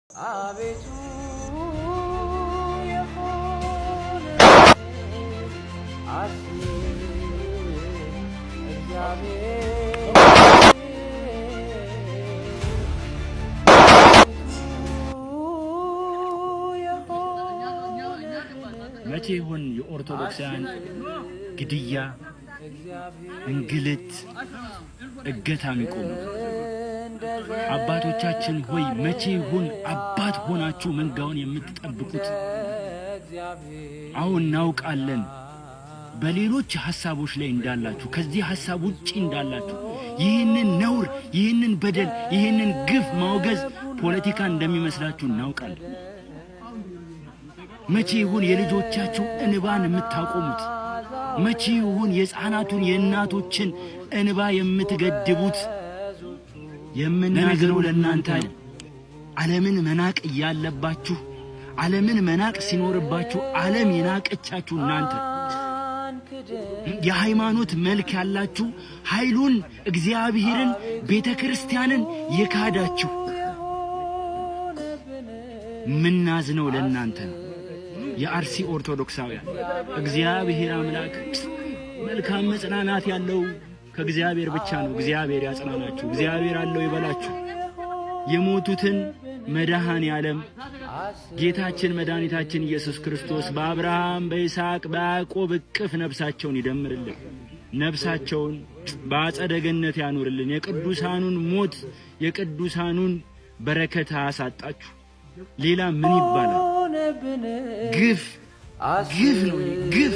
አቤቱ የሆነ አስብ እግዚአብሔር። መቼ ይሆን የኦርቶዶክሳውያን ግድያ፣ እንግልት፣ እገታ የሚቆመው? አባቶቻችን ሆይ፣ መቼ ይሆን አባት ሆናችሁ መንጋውን የምትጠብቁት? አሁን እናውቃለን በሌሎች ሐሳቦች ላይ እንዳላችሁ፣ ከዚህ ሐሳብ ውጪ እንዳላችሁ፣ ይህንን ነውር፣ ይህንን በደል፣ ይህንን ግፍ ማውገዝ ፖለቲካ እንደሚመስላችሁ እናውቃለን። መቼ ይሆን የልጆቻችሁ እንባን የምታቆሙት? መቼ ይሆን የሕፃናቱን የእናቶችን እንባ የምትገድቡት? የምናገረው ለእናንተ ነው። ዓለምን መናቅ እያለባችሁ፣ ዓለምን መናቅ ሲኖርባችሁ፣ ዓለም የናቀቻችሁ እናንተ የሃይማኖት መልክ ያላችሁ፣ ኃይሉን እግዚአብሔርን ቤተ ክርስቲያንን የካዳችሁ፣ ምናዝነው ለእናንተ ነው። የአርሲ ኦርቶዶክሳውያን፣ እግዚአብሔር አምላክ መልካም መጽናናት ያለው ከእግዚአብሔር ብቻ ነው። እግዚአብሔር ያጽናናችሁ። እግዚአብሔር አለው ይበላችሁ። የሞቱትን መድኃኔ ዓለም ጌታችን መድኃኒታችን ኢየሱስ ክርስቶስ በአብርሃም፣ በይስሐቅ፣ በያዕቆብ እቅፍ ነፍሳቸውን ይደምርልን። ነፍሳቸውን በአጸደ ገነት ያኑርልን። የቅዱሳኑን ሞት የቅዱሳኑን በረከት አያሳጣችሁ። ሌላ ምን ይባላል? ግፍ ግፍ ነው፣ ግፍ።